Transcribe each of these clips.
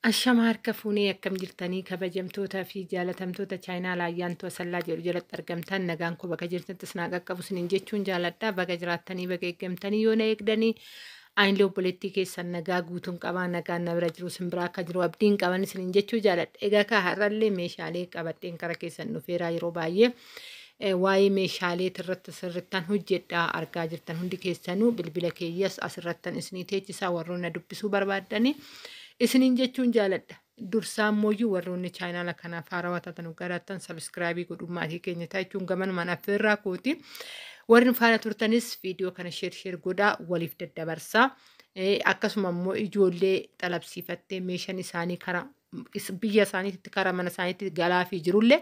Ashama harka fuunee akkam jirtanii kabajamtootaa fi jaalatamtoota chaayinaa Ayyaantuu Asallaa jedhu jalatti argamtan, nagaan koo bakka jirtanitti isin haa qaqqabu isiniin jechuun jaaladha. Baga jiraattanii, baga eeggamtanii. Yoo na eegdanii anillee obboleettii keessan nagaa guutuun qabaa, nagaan na bira jiru isin biraa akka jiru abdiin qaban isiniin jechuu jaaladha. Egaa kaa har'allee meeshaalee qabadheen kara keessan dhufeeraa. Yeroo baay'ee waa'ee meeshaalee irratti sirrittan hojjedhaa argaa jirtan hundi keessanuu. Bilbila keeyyas asirrattan isinii teechisaa, warroonni na dubbisuu barbaaddanii isiniin jechuun jaaladha. Dursaa immoo warroonni chaayinaala kanaaf haarawaa taatan garaattan subscribe godhuu maatii keenya ta'a jechuun gamanumaan affeerraa kooti. Warri faana turtanis viidiyoo kana share share godhaa, waliif daddabarsaa. Akkasuma immoo ijoollee xalabsiifattee meeshaan isaanii karaa biyya isaaniitti, karaa mana isaaniitti galaafii jirullee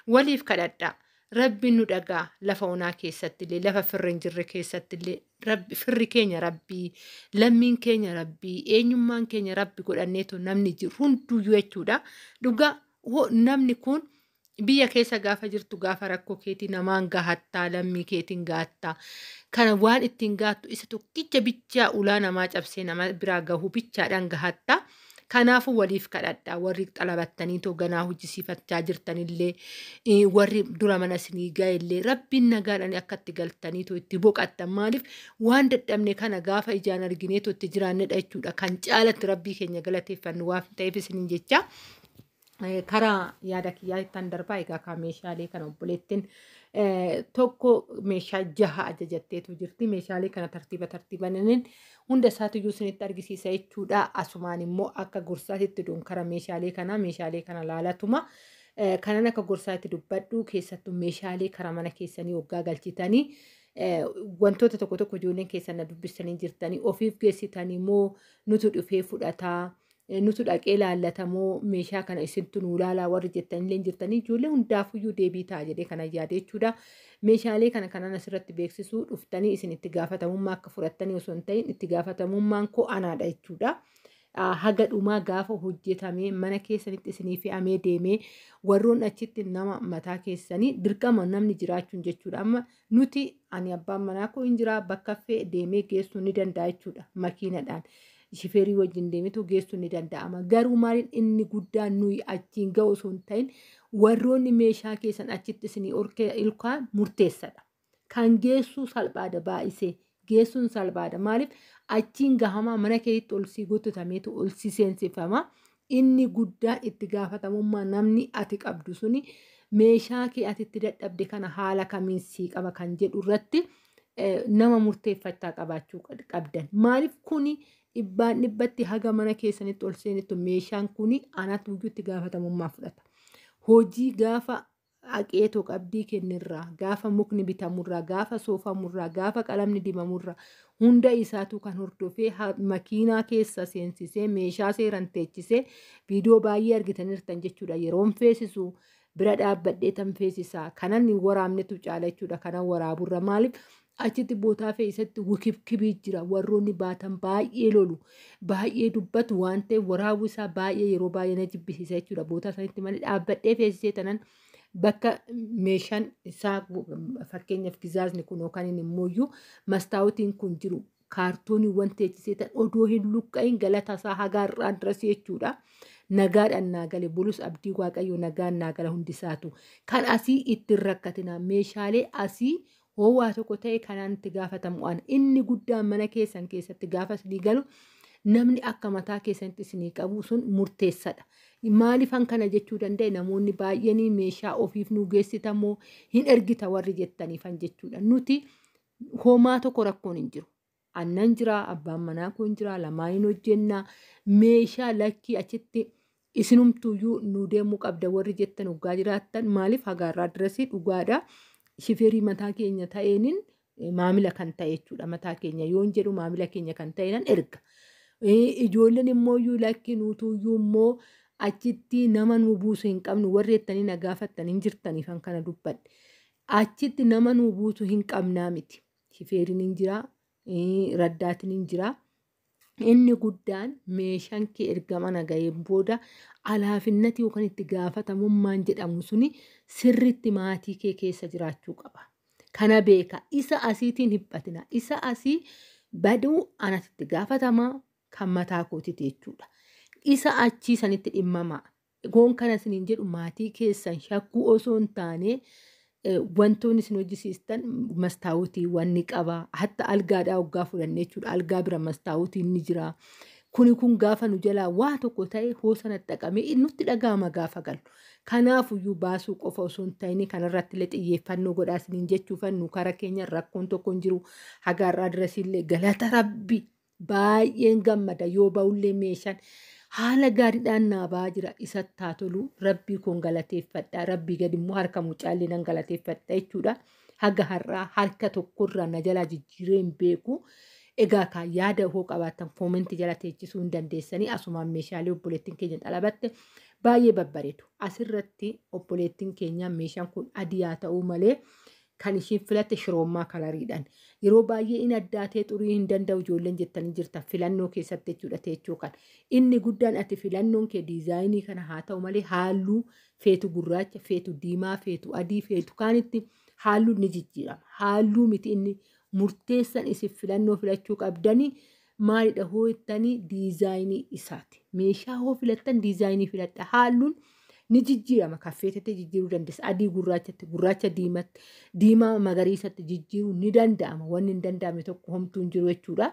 waliif kadhadhaa. Rabbiin nu dhagaa. Lafa onaa keessatti illee, lafa firri hin jirre keessatti illee, rabbi firri keenya, rabbii lammiin keenya, rabbii eenyummaan keenya rabbi godhanneetu namni jiru hunduyyuu jechuudha. Dhugaa namni kun biyya keessa gaafa jirtu, gaafa rakkoo keetii namaan gahattaa, lammii keetiin gahattaa. Kana waan ittiin gahattu isa tokkicha bichaa ulaa namaa cabsee nama biraa gahu bichaadhaan gahattaa. Kanaafuu waliif kadhadhaa. Warri xalabattanii too ganaa hojjisiifachaa jirtanillee, warri dura mana isinii ga'ellee, rabbiin nagaadhaan akka itti galtanii too itti boqattan. Maaliif, waan dadhabne kana gaafa ijaan arginee too itti jiraannedha jechuudha. Kan caalatti rabbii keenya galateeffannu waan ta'eef isiniin jecha. Karaa yaada kiyyaa ittaan darbaa. Egaa kaa meeshaalee kana obboleettiin tokko meeshaa jaha ajajatteetu jirti. Meeshaalee kana tartiiba tartiibaniin hunda isaatiyyuu isinitti argisiisa jechuudha. Asumaan immoo akka gorsaatitti duun kara meeshaalee kana laalatuma. Kanan akka gorsaatti dubbadhu, keessattuu meeshaalee karaa mana keessanii waggaa galchitanii, wantoota tokko tokko ijoolleen keessan na dubbistanii jirtanii, ofiif geessitanii moo nutu dhufee fudhataa, nutu dhaqee laallatamoo, meeshaa kana isintu nuu laalaa warri jettanillee jirtanii, ijoollee hundaafuyyuu deebii ta'a jedhee kana yaade jechuudha. Meeshaalee kana kanan asirratti beeksisuu dhuftanii isin itti gaafatamummaa akka fudhattanii osoo hin ta'in, itti gaafatamummaan koo anaadha jechuudha. Haga dhumaa gaafa hojjetamee mana keessanitti isinii fe'amee deemee, warroon achitti nama mataa keessanii dirqama namni jiraachuun jechuudha. Amma nuti, ani abbaan manaa koo hin jiraa, bakka fe'e deemee geessuu ni danda'a jechuudha makiinadhaan. Shifeerii wajjin deemetu geessuu ni danda'ama. Garuu maaliin inni guddaan nuyi achiin ga'u osoo hin ta'in, warroonni meeshaa keessan achitti isinii ilkaan murteessadha. Kan geessuu salphaadha baay'isee. Geessuun salphaadha. Maaliif, achiin gahamaa mana keetti ol sii gottatameetu ol si seensifama. Inni guddaan itti gaafatamummaa namni ati qabdu suni meeshaa kee ati itti dadhabde kana haala kamiin sii qaba kan jedhu irratti nama murteeffachaa qabaachuu qabdan. Maaliif, kuni dhibbaan dhibbatti haga mana keessanitti ol seenittu meeshaan kuni anatu itti gaafatamummaa fudhata. Hojii gaafa haqeetoo qabdii kennirraa, gaafa mukni bitamurraa, gaafa soofamurraa, gaafa qalamni dibamurraa, hunda isaatu kan hordofee makiinaa keessa seensisee, meeshaa seeran teechisee, viidiyoo baay'ee argitaniirtan jechuudha. Yeroon feesisu bira dhaabbadhee tan feesisaa, kanan hin waraabnetu caala jechuudha. Kanan waraaburra, maaliif, achitti bootaa fe'isatti wikibkibii jira, warroonni baatan baay'ee lolu, baay'ee dubbatu waan ta'eef, waraabuu isaa baay'ee yeroo baay'ee na jibbisiisa jechuudha. Bootaa sanitti malee dhaabbadhee feesisee tanan bakka meeshaan isaa, fakkeenyaaf gizaazni kun yookaan inni immoo mastaawutiin kun jiru, kaartooniiwwan teechisee tan odoo hin luqqa'in, galata isaa haga har'aan duras jechuudha. Nagaadhaan naa gale, bulus abdii waaqayyo nagaan naa gala hundisaatu. Kan asii ittiin rakkatina, meeshaalee asii hoowwaa tokko ta'e kanaan itti gaafatamu ana. Inni guddaan mana keessan keessatti gaafa isinii galu namni akka mataa keessanitti isinii qabu sun murteessadha. Maaliifan kana jechuu danda'e? Namoonni baay'een meeshaa ofiif nu geessitamoo hin ergita warri jettaniifan jechuudha. Nuti homaa tokko rakkoon hin jiru. Annan jira, abbaan manaa kun jira, lamaan hojjennaa. Meeshaa lakkii achitti isinumtuyyuu nu deemuu qabda warri jettan dhugaa jiraattan, maaliif, hagaarraa dirasii dhugaadha. Shifeerii mataa keenya ta'eenin maamila kan ta'e jechuudha. Mataa keenya yoon jedhu maamila keenya kan ta'e nan erga. Ijoolleen immoo lakki nutuyyuu immoo achitti nama nu buusu hin qabnu warri jettanii na gaafattan hin jirtaniifan kana dubbadhe. Achitti nama nu buusu hin qabnaa miti. Shifeeriin hin jiraa, raddaatiin hin jiraa. Inni guddaan meeshaan kee erga mana ga'een booda alaafinnati yookaan itti gaafatamummaan jedhamu suni sirriitti maatii kee keessa jiraachuu qaba. Kana beeka. Isa asiitiin hiphatina. Isa asii baduu anatti itti gaafatamaa kan mataa kootiiti jechuudha. Isa achii sanitti dhimmamaa. Goon kana isiniin jedhu maatii keessan shakkuu osoo hin taane, wantoonni isin hojjisiistan mastaawutiiwwan ni qaba. Hatta algaadhaa hoggaa fudhanne jechuudha. Algaa bira mastaawutiin ni jira. Kuni kun gaafa nu jalaa waa tokko ta'e, hoo sana dhaqamee nutti dhaga'ama gaafa galu. Kanaafuyyuu baasuu qofa osoo hin ta'in kanarratti illee xiyyeeffannoo godhaa isiniin jechuufan. Nu kara keenya rakkoon tokko hin jiru. Haga har'aa dirasiillee galata Rabbi baay'een gammada. Yoo ba'ullee meeshaan haala gaariidhaan naa ba'aa jira. Isatti haa tolu, Rabbii koon galateeffadha. Rabbii gadi immoo harka mucaallee nan galateeffadha jechuudha. Haga har'aa harka tokkorraa na jalaa jijjiiree hin beeku. Egaa kaa yaada hoo qabaattan comment jala teechisuu hin dandeessanii. Asumaan meeshaalee obboleettiin keenya xalabatte baay'ee babbareedu. Asirratti obboleettiin keenya meeshaan kun adii haa ta'uu malee kan ishiin filatte shiroommaa coloriidhaan. Yeroo baay'ee in addaatee xurii hin danda'u ijoolleen jettanii jirtan filannoo keessatti jechuudha teechoo kan. Inni guddaan ati filannoon kee design kana haa ta'u malee halluu feetu gurraacha, feetu diimaa, feetu adii, feetu kaanitti halluun ni jijjiirama. Halluu miti inni murteessan. Isin filannoo filachuu qabdanii maalidha hoo jettanii, design isaati. Meeshaa hoo filattan design filadha. Halluun ni jijjiirama. Kan feetetti jijjiiruu dandeessa. Adii gurraachatti, gurraacha diimatti, diimaa magariisatti jijjiiruu ni danda'ama. Wanni hin danda'amne tokko homtuu hin jiru jechuudha.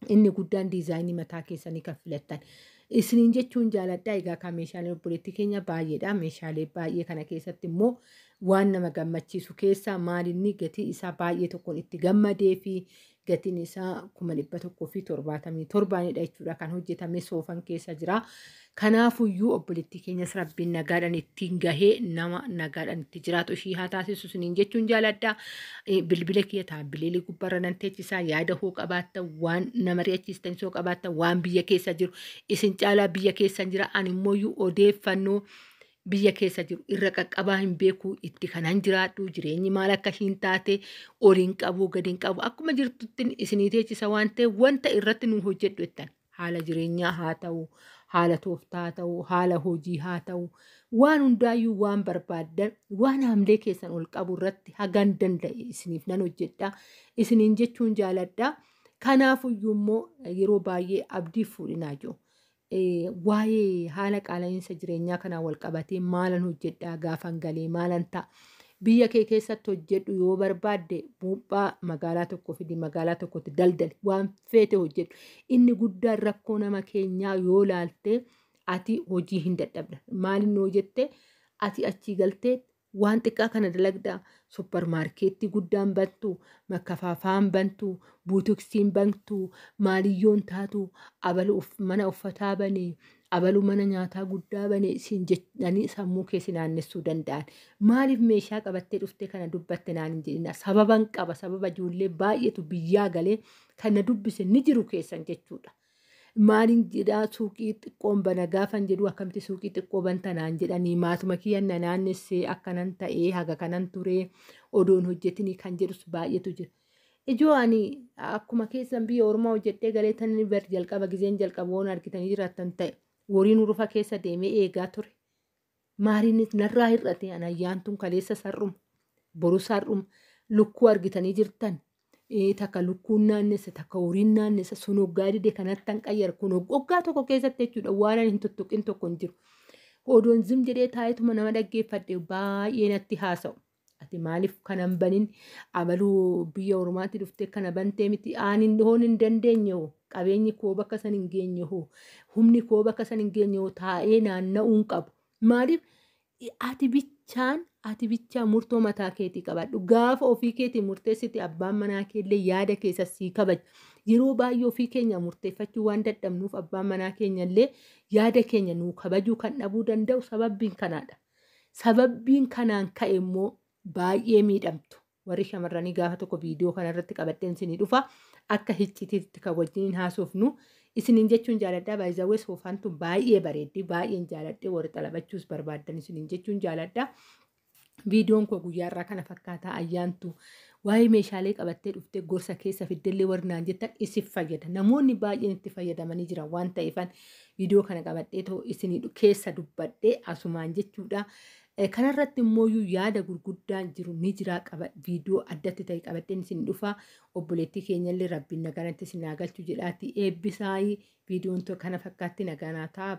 Inni guddaan design mataa keessanii kan filattan. Isiniin jechuun jaaladha. Egaa kan meeshaalee obboleettii keenya baay'eedha. Meeshaalee baay'ee kana keessatti immoo waan nama gammachiisu keessaa maalinni gatii isaa baay'ee tokkoon itti gammadee fi gatiin isaa 177,000dha jechuudha. Kan hojjetame soofan keessa jira. Kanaafuyyuu obboleettii keenyas Rabbiin nagaadhaan ittiin gahee nama nagaadhaan itti jiraatu ishii haa taasisu isiniin jechuun jaaladha. Bilbila kiyya taabbileelii gubbaarra nan teechisaa. Yaada hoo qabaattan, waan nama ri'achiistan hoo qabaattan, waan biyya keessa jiru, isin caalaa biyya keessa jira. Ani immoo odeeffannoo biyya keessa jiru irra qaqqabaa hin beeku. Itti kanan jiraadhu jireenyi maal akka ishiin taate oliin qabu gadi hin qabu, akkuma jirtutti isinii teechisa waan ta'eef, wanta irratti nu hojjedhu jettan, haala jireenyaa haa ta'u, haala tooftaa haa ta'u, haala hojii haa ta'u, waan hundaayyuu waan barbaaddan, waan haamlee keessan ol qabu irratti hagan danda'e isiniif nan hojjedha isiniin jechuun jaaladha. Kanaafuyyuu immoo yeroo baay'ee abdii fuudhinaa jiru. Waa'ee haala qaala'insa jireenyaa kanaan wal qabatee maalan hojjedhaa, gaafan galee maalan ta'a? Biyya kee keessatti hojjedhu yoo barbaadde, buuphaa magaalaa tokko fidi, magaalaa tokkotti daldali, waan feete hojjedhu. Inni guddaan rakkoo nama keenyaa yoo laalte, ati hojii hin dadhabda. Maaliin yoo jette, ati achii galtee waan xiqqaa kana dalagdaa, supermarket guddaan bantu, makkafaafaan bantu, buutiksiin bantu, maaliyyoon taatu, abalu mana uffataa bane, abalu mana nyaataa guddaa bane siin jedhanii sammuu keessa naannessuu danda'an. Maaliif meeshaa qabattee dhuftee kana dubbatte naan hin jedhina. Sababan qaba, sababa ijoollee baay'eetu biyyaa galee kan na dubbise ni jiru keessan jechuudha. Maaliin jedhaa, suuqii xiqqoon bana gaafan jedhu, akkamitti suuqii xiqqoo banta naan jedhanii, maatuma kiyyan na naannessee akkanan ta'ee haga kanan turee odoon hojjetinii kan jedhus baay'eetu jira. Ijoo ani akkuma keessan biyya ormaa hojjedhee galee tani bar jalqaba gizeen jalqaba waan argitanii jiraattan ta'e horiin urufa keessa deemee eegaa ture. Maaliin narraa hir'ate? Ana ayyaantuun kaleessa sarruma, boru sarruma. Lukkuu argitanii jirtan, takka lukkuun naannessa, takka horiin naannessa. Sun hoggaa dide kanatti qayyara. Kun hoggaa tokko keessatti jechuudha, waan ani hin tuttuqin tokko hin jiru. Odoon zim jedhee taa'eetuma nama dhaggeeffadhe baay'ee natti haasa'u. Ati maaliif kanan banin, abaluu biyya ormaatti dhuftee kana bantee miti? Ani hoon hin dandeenye hoo, qabeenyi koo bakka san hin geenye hoo, humni koo bakka san hin geenye hoo, taa'ee naanna'uu hin qabu. Maaliif ati bichaan murtoo mataa keetii qabadhu. Gaafa ofii keetii murteessite abbaan manaa keellee yaada keessa sii kabaja. Yeroo baay'ee ofii keenya murteeffachuu waan dadhabnuuf abbaan manaa keenya illee yaada keenya nuu kabajuu kan dhabuu danda'u sababbiin kanaadha. Sababbiin kanaan ka'e immoo baay'ee miidhamtu. Warri shamarranii gaafa tokko viidiyoo kanarratti qabadheen isinii dhufa. Akka hiccitiitti kan wajjiniin haasofnu isiniin jechuun jaaladha. Baay'izawwee soofaan tun baay'ee bareeddi. Baay'een jaaladhe. Warri xalabachuus barbaaddan isiniin jechuun jaaladha. Viidiyoon koo guyyaa irraa kana fakkaataa. Ayyaantu waa'ee meeshaalee qabattee dhuftee gorsa keessa fiddellee warri naan jettan isif fayyada. Namoonni baay'een itti fayyadamanii jiran waan ta'eefan viidiyoo kana qabadhee too isinii keessa dubbadhee asumaan jechuudha. Kanarratti immoo yaada gurguddaan jiru ni jira qaba, viidiyoo addatti ta'e qabadheen isin dhufa. Obboleettii keenyallee rabbiin naganatti isin haa galchu jedhaatti eebbisaayii. Viidiyoon kana fakkaatti naganaa ta'a.